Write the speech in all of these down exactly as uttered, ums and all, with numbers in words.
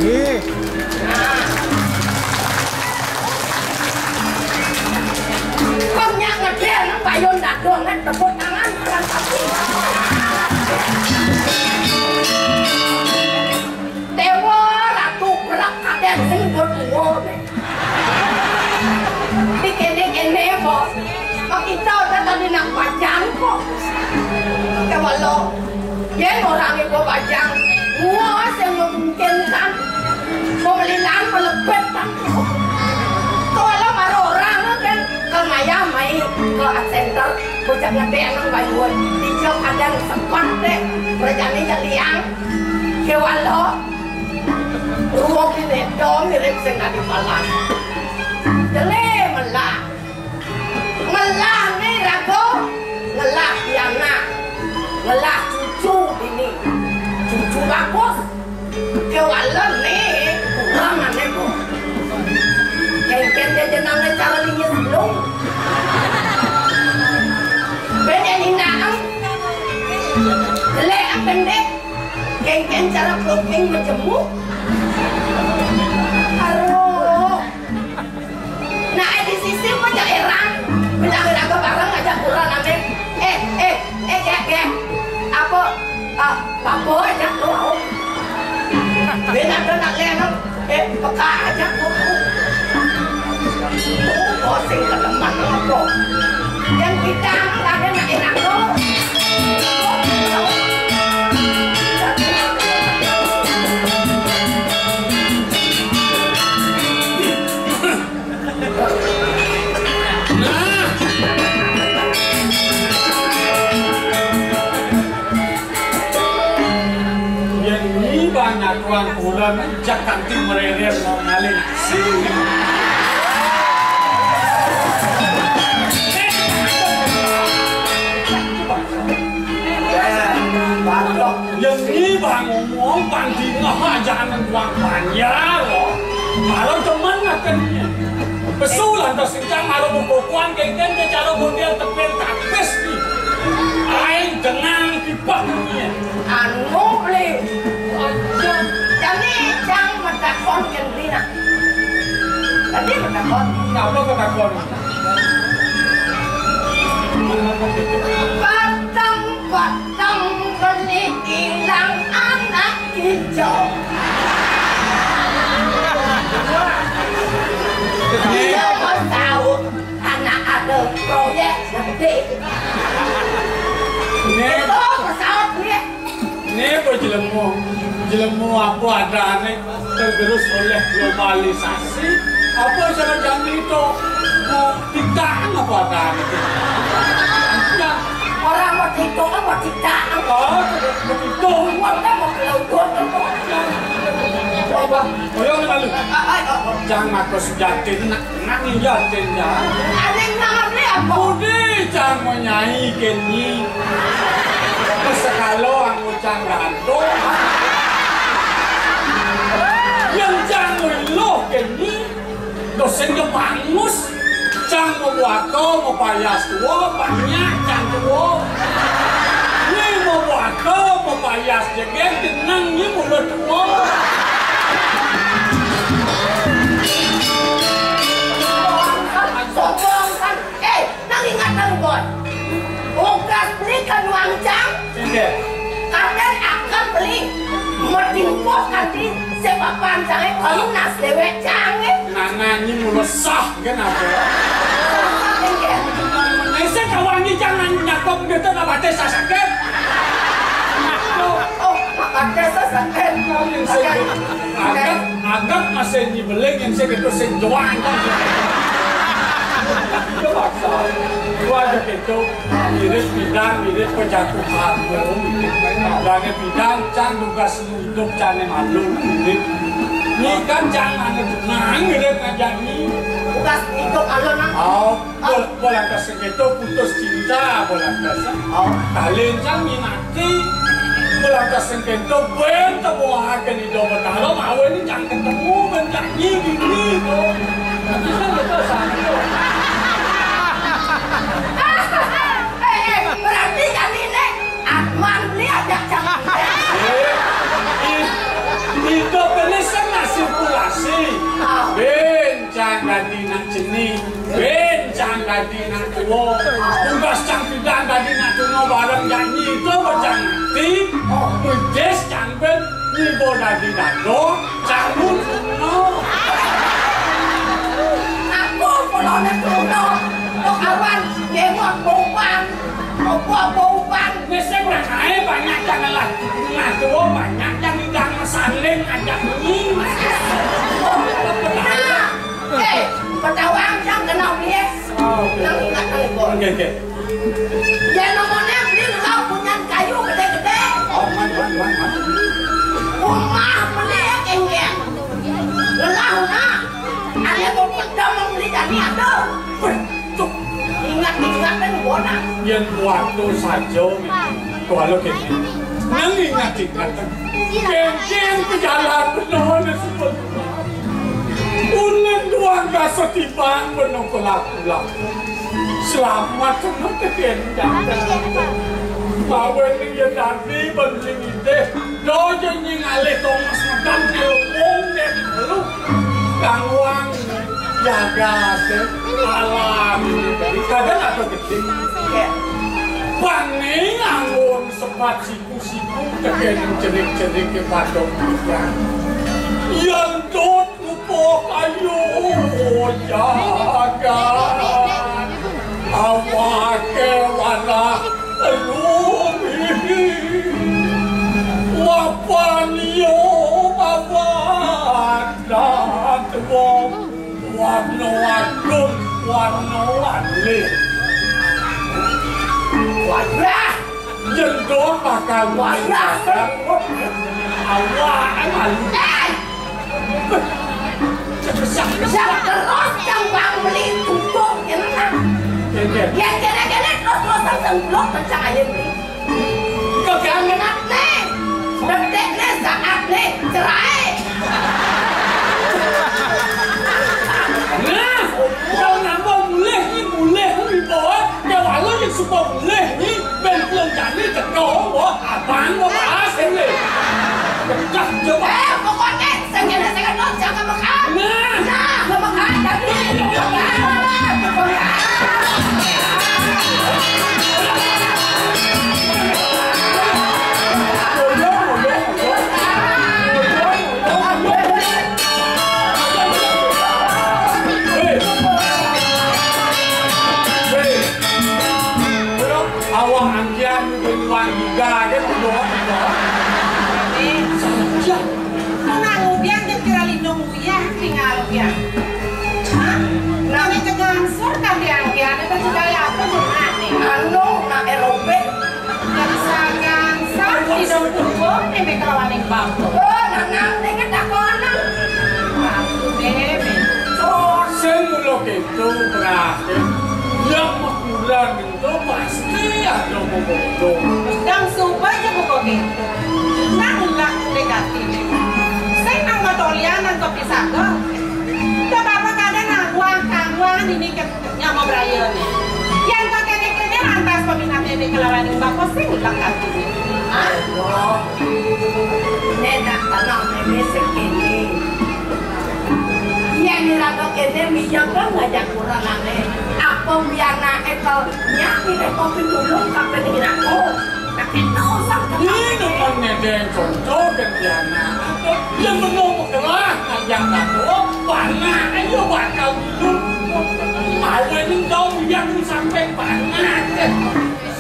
Kok nyak ngedel nang bayun dadong nang tepuk tangan, tangan kaki. Dewa Ratu berak kaden sing berdua. Di kene-kene, Bos. Makita udah tadi nak bajang kok. Kewalo. Yen orang ibu bajang. Gua sing memungkinkan. Pemelilan melebet kan. Kewalo maro orang kan. Kemaya mai ke art center. Bocah ngedek nang bayuan. Dijak kadang sempat deh. Berjani jeliang. Kewalo. Ruwet ini do mirip sing tadi malam. Jele melah. Ngelah ni raga, ngelah pianak, ngelah cucu bini. Cucu bagus. Kewala ni kurang ane ko. Kengken dia jenang ni cara linya sebelum. Beda ni nak. Jelek pendek. Kengken cara pelukeng majemuk. Aduh. Nah, eh, di sisi apa aja heran. Belaga-laga bareng aja kurang ame. Eh, eh, eh, gek, gek. Apa? Ah, apa aja tuh? Beda-beda leno. Eh, peka aja tuh. Tuh, pusing ke teman apa? Yang kita ada nak enak tuh. Nah. Yen ni banyak tuan bulan, jak kanti mereret mau ngaling. Sini. Yen ni bang ngomong, bang dingeh aja nang tuan panjar, loh. Malah temen akan ni. Pesu lantas Cang maro bebukuan kengken ke cara gondel tepil tapis ni. Aing dengang kipah ni. Anu, Bli. Jani Cang matakon kén Bli nah. Tadi matakon. Ngapa matakon? Batang, batang beli ilang anak ijo. Iya, mau tahu. Anak ada proyek gede. Ini itu pesawat nih. Ini apa jelemu? Jelemu apa ada nih? Tergerus oleh globalisasi. Apa cara jam itu? Mau tidak apa ada nih? Nah, orang mau tidak, mau tidak. Oh, begitu. Mau mau keluar. Coba, ayo malu. Jangan aku sudah nak. Nang iya, Cen, ya. Ada yang nang apa? Budi Cang menyai keni. Sekalo anggo Cang gantung. Yang Cang iluh keni. Dosen ke bangus. Cang mau buaka, mau payas tua, banyak Cang tua. Ni mau buaka, mau payas jegeg, tenang ni mulut tua. Sombong kan? Eh, nang ingat nang, Boy. Ungkas beli kan wangcang? Iya. Kadang akan beli. Meding pos kanti sepapan cange, kalau nas dewek cange. Nana ini mulut sah, kenapa? Sah, sah, iya. Ese kawangi jangan nyakop gitu, nggak batis sasakan. Oh, oh, makanya sasakan. Yang saya Agak, agak masih nyebeling yang saya gitu sing doang kan. Itu pasal. Itu aja gitu. Mirip bidang, mirip pejatuhan. Adanya bidang, Cang tugas hidup, Cang malu. Mirip. Ini kan Cang anu tenang, mirip ngajak ni. Tugas hidup alun, ah. Oh. Bol-, bolantas sing kéto putus cinta, bolantas. Oh. Kalin sang minati, bolantas sing kéto bén temoaken Ida Betara, mawen jang ketemu, bén jang nyi bini to. Bisa gitu, satu. Eh, eh, berarti kan ini Atman beli aja cantik. Eh, i-, idup ini senang. Dadi nak jeni, ben cang dadi nak tuwa. Tugas cang pidan dadi nak tuwa bareng nyanyi to cang ati. Wis cang ben nibo dadi dado, cang tuno. Aku pulone tuno. Kok awan jenggot bopang. Apa bopang? Wis sing nang ae banyak cang lah. Nah, tuwa banyak cang ndang saling ajak bengi. Nah, eh, Bedawang cang kena piye? Oh, oke. Nang ingat nang iku. Oke, oke. Yen omone beli lho punyan kayu gede-gede. Oh, man, man, man, man. Omah beli ya kengkeng. Lelah omah. Ane kok pedang beli jani aduh. Cuk, ingat-ingat kan bona. Yen waktu saja kuwi. Kuwi lho kene. Nang ingat-ingat. Kengkeng pejalan bener. Ulen doang gak setimbang menunggu laku-laku. Selamat semua kekendang. Bawen yang tadi penting ide. Dojo nying alih Thomas medam telepon deh lu. Gangguan jaga alam. Kadang apa gede. Bang nih anggun sepat siku-siku kekendang cerik-cerik ke padok. Yang dot Upakayu jagat awake warah lumi wapan yo wapan datwa warna agung warna alih. Warah! Jendong bakal warah! Awak malu. Siap terus cang bang beli tutup kena. Oke, oke. Ya kena-kena terus-terusan semblok kencang aja beli. Kok jangan kena nih? Detik nih saat nih cerai. Nah, kalau nambah mulih, ini mulih, ini bawa. Ya walau yang suka mulih, ini ben belum jadi teko, wah, abang mau bahas ini. Pecah coba. Eh, pokoknya sing kene sing kena jangan makan. Nah. Nah, makan tapi Awak angkian kuwi wang giga aja ngono. Saja. Kok nang udian yen kira lindung uyah tinggal ya. Hah? Nang cegangsur kan di angkian itu juga ya apa gunane? Anu, nak aerobik. Yang sangat sah di dong tubuh ini kelawan yang bambu. Oh, nang nang dengan takonan. Aku deh. Oh, sing mulo keto berakhir. Yang makulan Lo pasti ada bobodo. Dang suba aja buka gitu. Nang lak negatif. Sing nang matolian nang kopi sago. Coba apa kada nang wah kang wah ini ke nyama beraya ni. Yang kakek kekenya lantas peminatnya ini kelawan bako sing lak kaki. Ah? Nenek tenang ini segini. Yen iraga kene miyaba ngajak kuranane. Apa piyanake to nyang milih kopi tulung kape iraga. Tapi no usah. Ini kan ngedeng contoh dan piyanake. Yen meno pekelah ngajak aku, panah ayo bakal dulu. Mau ini kau yang sampai panah.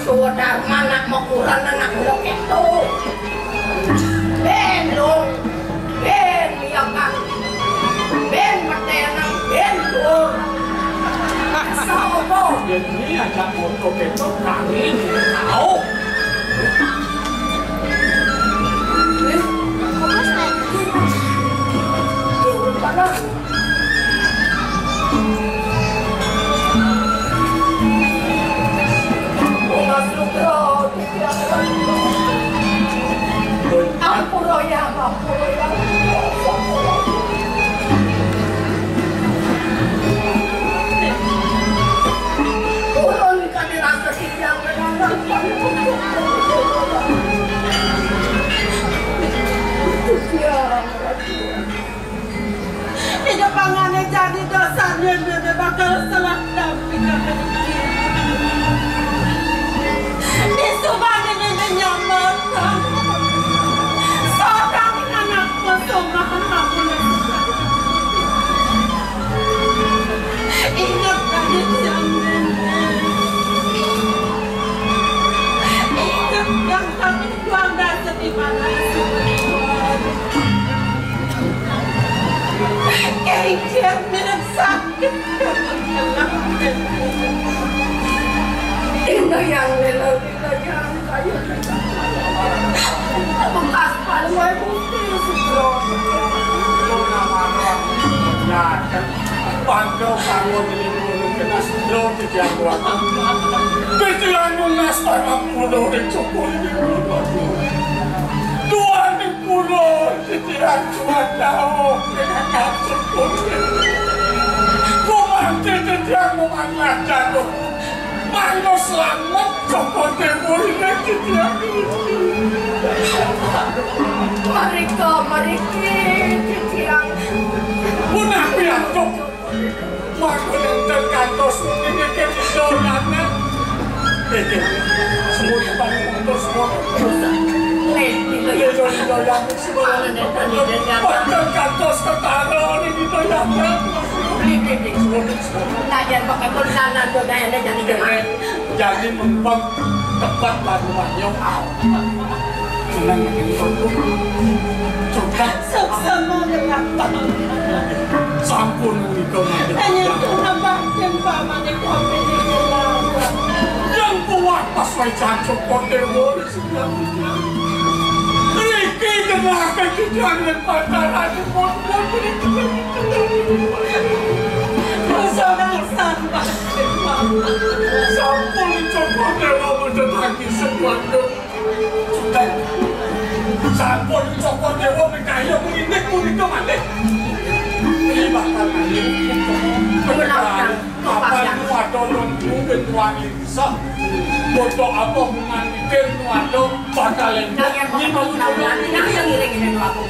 Sudarman nak mau kurang anak ulo keto. Ben dong. Ben liyakan. Ben petenang. Ben dur. Sopo? Jadi ajak foto keto kami tahu. Ampura ya, ampura ya. Turun kami rasa siang. Bakal salah tapi ka paniki. Di subané nyaman. Seorang anak mesum maha. Ingat tadi siang nenek. Ingat yang kami keluarga sedih mana. Kengkir minum sakit. Indah yang lelo, indah yang kayu. Bekas palu wae putih sutro. Lo nama lo. Nah, kan. Pangko pangko ini dulu kena sutro di jagoan. Kecil anu nas tanah pulau di cukul di dulu. Tuhan di pulau di tiang Tuhan tahu. Kena kancuk putih. Kumanti di tiang memanah jatuh. Mano selamat, Joko Dewo ini di tiang. Mereka, mereka di tiang. Punah piantuk. Mangko nenten kantos niki niki doyanan. Niki. Semua paling kantos semua. Niki doyanan semua. Mangko kantos ketara niki doyanan. Niki. Nah, jangan pakai kondangan, doyanan jadi jangan. Jadi mempeng tepat lagu wayang. Menang ini untuk sudah. Sama-sama kenapa? Sampun menika mangke. Hanya kenapa yang paman itu kopi di kelapa? Yang kuat pas wae jancuk kok dewa. Riki kenapa kita dengan pacaran? Sampun Cokor Dewa mboten lagi sekuat. Sampun Cokor Dewa mengkaya kulinik punika malih. Ini bakal malih. Benar, benar. Apa nu ada lungku ben wani bisa. Bodoh apa hubungan mikir nu ada bakal entuk. Nah, yang mau tahu nanti, nah, yang ngiring ini nu aku.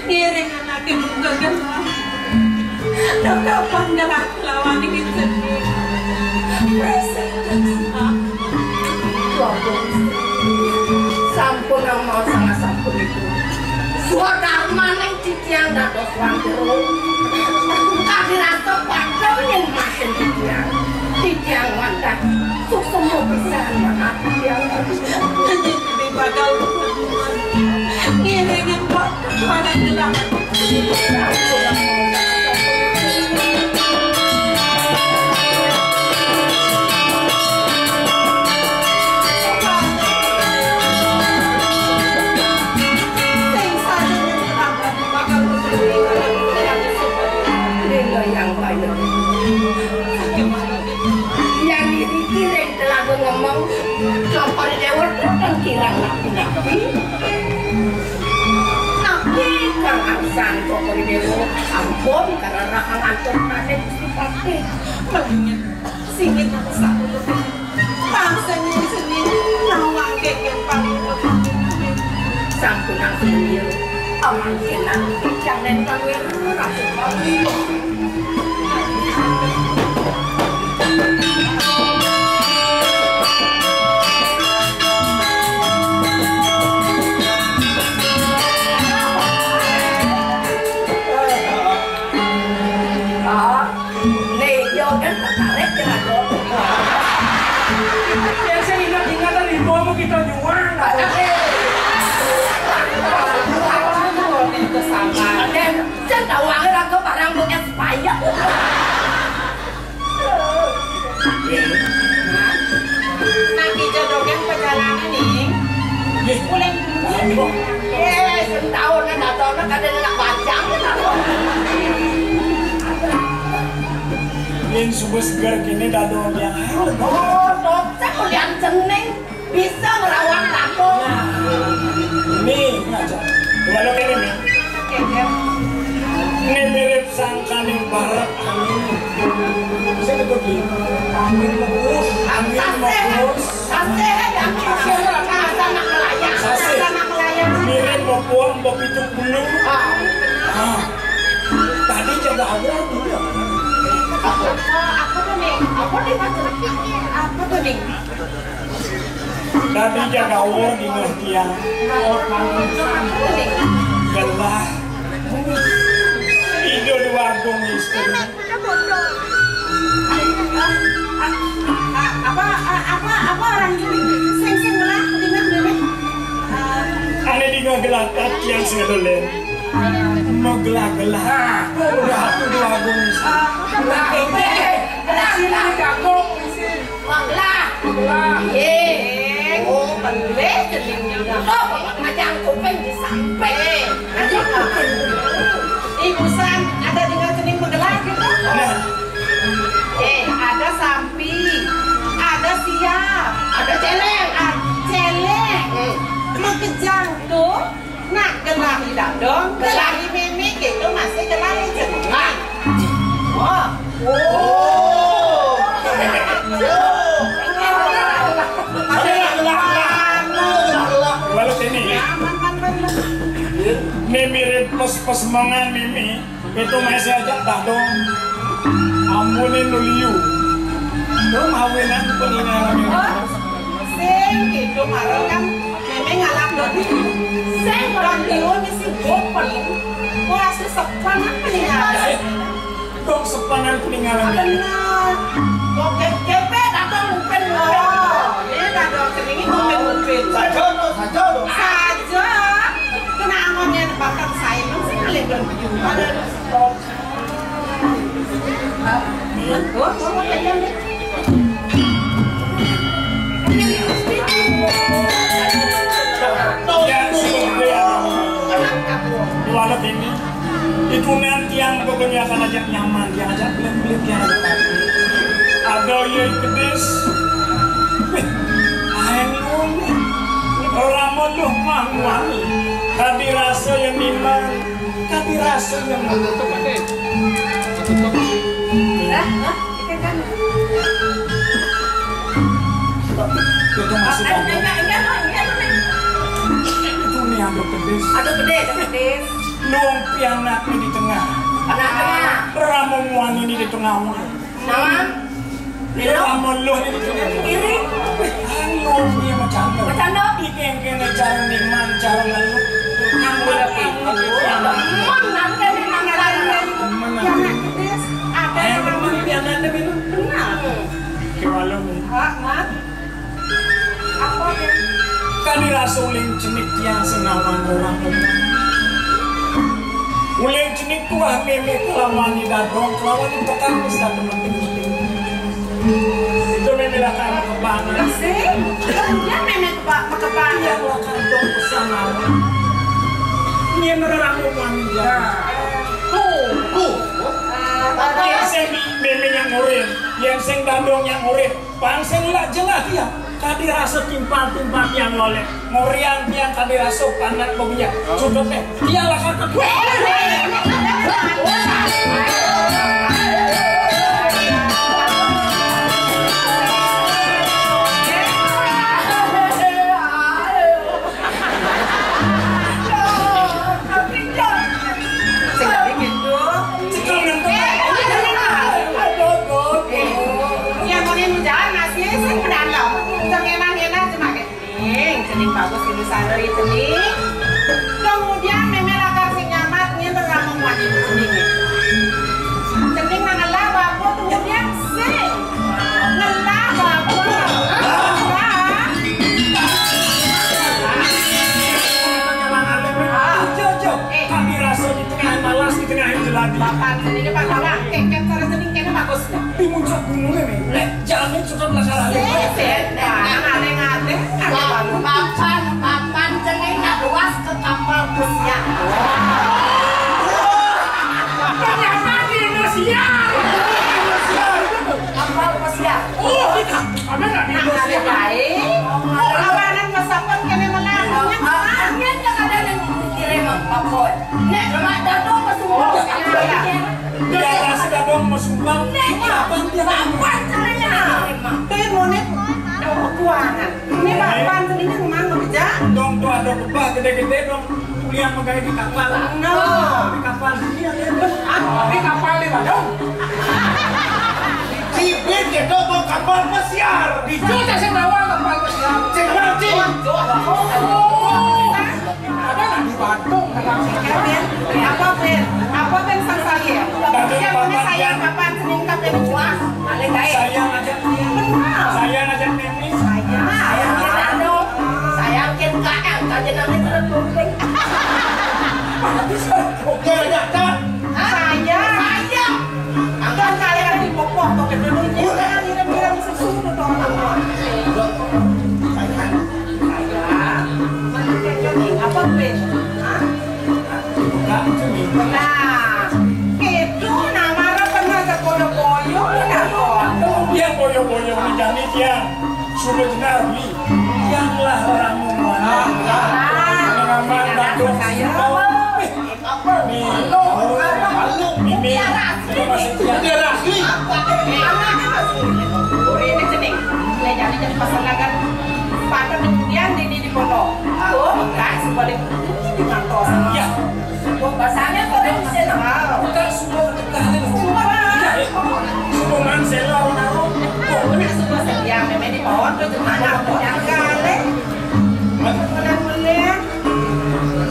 Ngiring anake muga gelah. Dok kapan gelah kelawan iki sedih. Present. Sampun mau sangat sampun itu. Swadarmaning titiang dados wantru. Kadi rasa padha yen masin titiang. Titiang wantah suksma pisan manah titiang. Bakal ngiringi Pak para gelang. Sing sadurunge bakal Lila yang payu. Yang iki ring telaga ngomong, Cokor Dewa tekan kirang napi-napi. Tapi kang angsan Cokor Dewa ampun karena rahang antuk kane Gusti Patih. Mendingan singit aku satu. Tansah nyeni-nyeni nawake yen paling penting. Sampun aku yo. Pamangkenan jangan kangge ratu kami. Ah. Nih, yo kan tertarik ya, Kak. Ya, saya ingat-ingat tadi, mau kita nyuang, nggak boleh. Dan saya tahu akhir aku barang bekas payah. Nanti jodohkan perjalanan nih. Nggih. Mulai dulu. Nggih, setahun kan, atau kadang anak bajang kan, atau. Yen suba seger kene dadong yang ae. Oh, tok, saya kuliah cening bisa merawat kampung. Nah, ini ngajar. Walau kene nih. Ini mirip sangkaning barat anu. Angin mabus. Angin mabus. Sasih, angin mabus. Sasih. Sasih. Sasih. Miring mabus, mapitung bulu. Ah. Ah. Tadi jaga awor dulu. Apa, apa tuh, Ning? Apa tuh, Ning? Apa tuh, Ning? Tadi jaga awor di ngertian. Apa tuh, Ning? Gelah. Ido di warung istri. Apa, apa, apa orang ini? Sing, sing, gelah, dengar, dengar. Ane di gelah tadi yang saya dolen. Megelah-gelah. Udah tuh dua gunung. Lah, eh, eh, eh, sini nih, Kak. Kok sini? Lah. Lah. Ye. Oh, pelih cening juga. Tuh, ngajang kuping disamping. Ngajang kuping. Ibu San, ada dengar cening megelah gitu? Nah. Eh, ada sampi, ada siap, ada celeng, ada celeng. Hmm. Makejang tuh. Nah, gelah i dadong, gelah i meme, gitu masih gelah i cening. Ah. Oh. Oh. Gelah, gelah, gelah. Gelah, gelah. Walau ini. Aman, aman, aman, aman. Meme rin pos-pos mangan meme. Itu masih aja dadong. Ambunin lu liu. Lu mawinan peningalan. Oh, sing gitu, marah kan. Meme ngalap dodi. Sing orang liu misi bopel. Kurasi sepanan peningalan. Dong sepanan peningalan. Benar. Oke, kepe datang mungkin. Oh, ini dadong cening mungkin, mungkin. Sajono, sajono. Saja. Kena angonnya bakal saya, sing paling berbicara. Di warung ini, itu nanti yang pokoknya akan ajak nyaman, yang ajak belit-belit, yang ajak tadi. Ada ye kedis. Wih, aeng lu. Orang meluh mah wangi. Tadi rasa yang niman. Kati rasa yang menutup. Lah, lah, itu kan. Itu masih enggak, enggak, enggak, enggak, enggak. Itu nih anu pedis. Anu pedis, anu pedis. Luang pianak di tengah. Tengah, tengah. Ramuan ini di tengah. Nama? Lilo? Kamu lo ini kiri. Anu, iya macam lo. Macam lo? Iki yang kena cara niman, cara lalu. Ampun, ampun. Mon, nanti kami manggalan. Mon, nanti. Ada yang mau dia nanti minum. Benar. Kewalo nih. Hak, Mak. Apa dia? Kan dirasa uling cenik tiang sing ngawang orang. Uling cenik tuah meme kelawan di dadong, kelawan di tekan bisa temen. Itu meme lakar kebang. Sing, kemudian meme keba-, kebang. Iya, lakar dong pesan lawan. Ini yang nerang rumah dia. Tuh, tuh. Yang sing meme yang ngurin, yang sing dadong yang ngurin. Pang sing lak jelas dia. Kadi rasa timpal-timpal tiang lolek. Ngorian tiang kadi rasa panak bobia. Cukup deh. Dia lah kata gue. Sing tadi gitu. Cekel ngentuk. Eh, eh, eh, eh. Aduh, aduh, aduh. Eh, yang mau ini jalan masih sing pedano. Sing enak-enak cuma kayak cening, cening bagus ini sari cening. Kemudian meme lakar sing nyamat, ngin ramu mandi cening. Cening nang ngelah bagus, kemudian sing. Ngelah bagus. Ngelah. Ah. Jo, jo. Eh. Kami rasa di tengah malas, di tengah jelati. Bapak, ini Pak Bawang, keket cara cening kene bagus. Di puncak gunungnya nih. Lek, jalannya suka penasaran. Sing, sing. Nah, ngadeng-ngadeng. Papan, papan cening nak luas ke kapal pesiar. Ternyata di Indonesia. Kapal pesiar. Oh, ada nggak di Indonesia? Baik. Kawanan masakan kene melarangnya. Angin yang ada di kiri, Pak Boy. Nek, Mak Dadong masuk. Iya, iya. Dia rasa dadong masuk bang. Nek, apa dia? Papan cening. Kuangan. Ini papan seninya memang bekerja. Dong tuh ada kepala gede-gede dong. Kuliah megang di kapal. No. Di kapal dunia ya. Ah, di kapal di Badung. Cibit itu mau kapal pesiar. Di Jogja saya bawa kapal pesiar. Cek berarti. Oh. Ada nggak di Bandung? Kevin, apa Vin? Apa Vin sang saya? Siapa saya kapan senin kapan puas? Alih baik. Saya ngajak dia. Benar. Saya ngajak Neni. Saya. Saya ngajak dong. Saya bikin K L, kajian nanti terus publik. Oke, ada tak? Saya. Saya. Angkat saya di pokok, pakai dulu. Ngirim-ngirim susu tuh orang. Saya. Apa, Pin? Hah? Nah, itu namanya pernah ke koyo-koyo, ya, kok? Yang koyo-koyo ini jani dia sudah jenar, Mi. Yang lah orang mau mana? Ah, ini nama saya. Ini, ini, ini masih dia. Dia asli. Ini jenis. Ini jadi, jadi pasangan kan. Pada kemudian di, di, di kono. Oh, guys, balik di kantor. Ya. Bahasanya kok yang sih, nah. Bukan semua dekat. Semua. Semua mansela, orang-orang. Oh, ini semua setia, memang di bawah tuh cuma anak, jangan, eh. Benar-benar.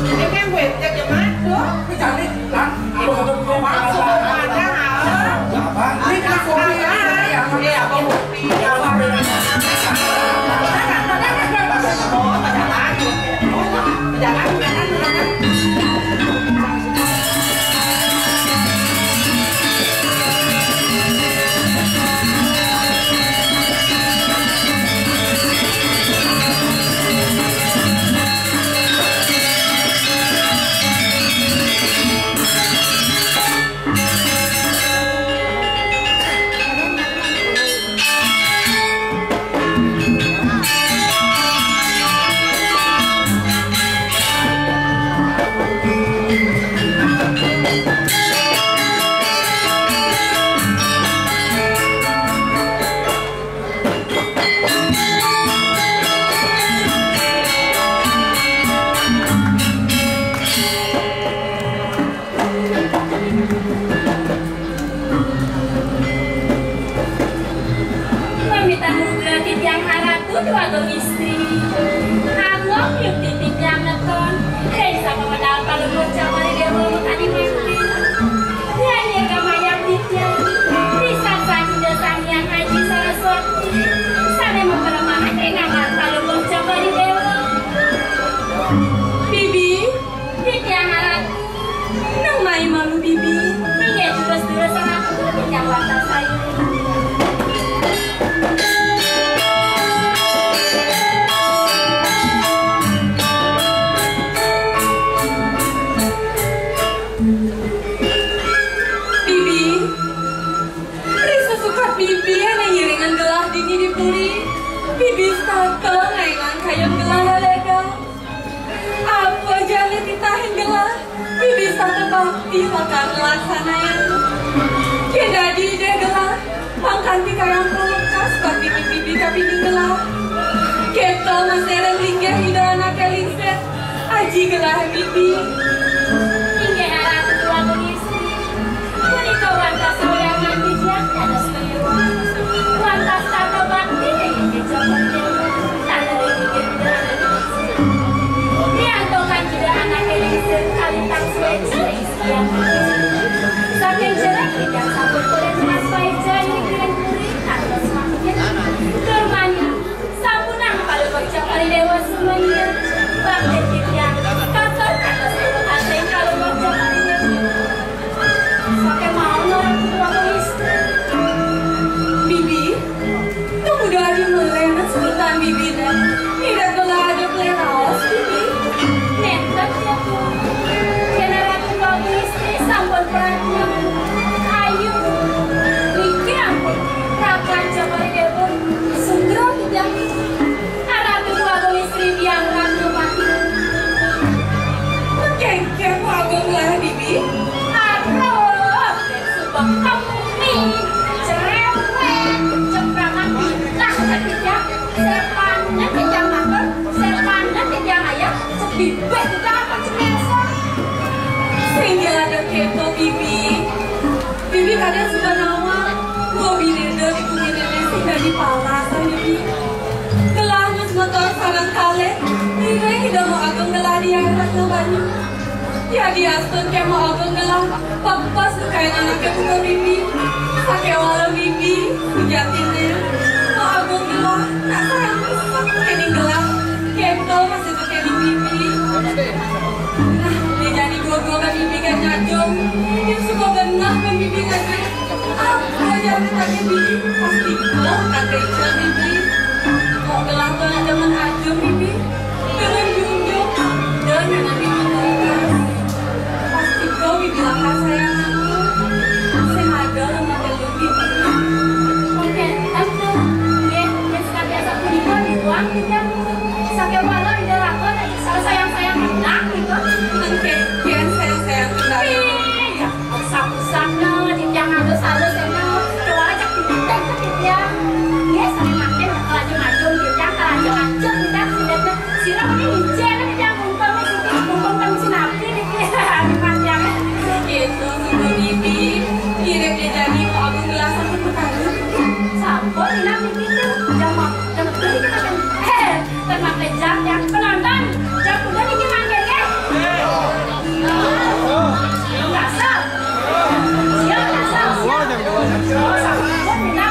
Ini kan gue cek jemaat tuh. Ini cari, kan? Aku tutup dia. Maksud ada, ah. Apa? Ini kan kopi, ya. Iya, kopi. Pamitan mugra titiang haratu dwagung istri. Anggok yukti titiang ngeton, ring sapamedal Palungguh Cokor I Déwa makadi mangkin. Yan yéga mayab titiang, risaksaan Ida Sang Hyang Aji Saraswati, sané maparemahan ring anggan Palungguh Cokor I Déwa. Bibi, titiang haratu. Nang mai malu bibi, inggih durus-durus anak kuda kenyang lantas ayu. Bibi, risa sukat bibi ané ngiringang gelah dini di puri. Bibi setata ngaéngang kayun gelah legal. Apa jani titahin gelah, bibi setata bakti lakar nglaksanayang. Yén dadi Ida gelah, pang kanti kayang pungkas bakti bibi kapining gelah. Kéto masih ada linggih Ida anaké lingsir, aji gelah bibi. Inggih Ratu Tuan Istri. Punika wantah sawirangan titiang dados panyuwun. Wantah tata bakti ring Ida Joko Dewa, tata ring Ida Anaké Lingsir. Riantukan Ida Anaké Lingsir kalintang suéca ring titiang. Saking jerih titiang sampun polih tunas paica ing puri ngantos mangkin. Tur mangkin Sampunang Palungguh Cokor I Déwa sumangga, bakti titiang katon kados Subanawa, bobi Deda di bumi nenek sing dadi pala sang bibi. Gelah nus motor sareng kalih, ngiring Ida Embok Agung gelah di air rasa banyu. Yadiastun ké Embok Agung gelah, pepes dukain anaké buka bibi. Sakéwala bibi, sujatiné, Embok Agung gelah, nak sayang besek kéning gelah, kéto masih kéning bibi. Nah, dia jani dua-dua kan bibi kan ngajum. Dia suka benah kan bibi ngajum. Apa aja anak tadi bibi? Pasti kau tak kerja bibi. Kok gelah tuh anak zaman ajum bibi? Dengan junjung, dan anak bibi kulkas. Pasti kau bibi langkah sayang aku. Sing ada lemah telur bibi. Oke, tentu. Nggih, wis kabiasa punika dibuang kita. Sakéwala Ida Ratu nek salah sayang-sayang menang gitu. Engké, kian sayang-sayang kembali. Iya, usah-usah no, titiang halus-halus no. Keluar ajak titiang ke titiang. Nggih, sami makin kelajung-lajung titiang, kelajung-lajung titiang, sira ini licin titiang, mumpung sing mumpung teng sinapi niki. Anu titiang. Gitu, gitu, Bibi. Kirip ya jadi, kok aku gelas aku bertanya. Sampun, Ina Bibi tuh. Jam, jam, jam, Terima kejam ya penonton. Jam kuda niki mangkir ya. Dasar. Siap, dasar. Siap. Oh, sampun, minta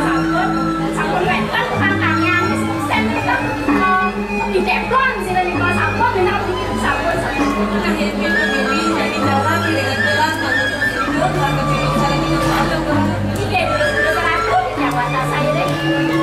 sampun. Sampun wénten tukang karya. Wis absen kita. Oh, di Teflon sira nika sampun, minta sampun, sampun. Nah, ya, ya, ya, jadi jalan, tidak jalan, kalau itu, kalau itu, kalau itu, kalau itu, kalau itu, kalau itu, kalau itu, kalau itu,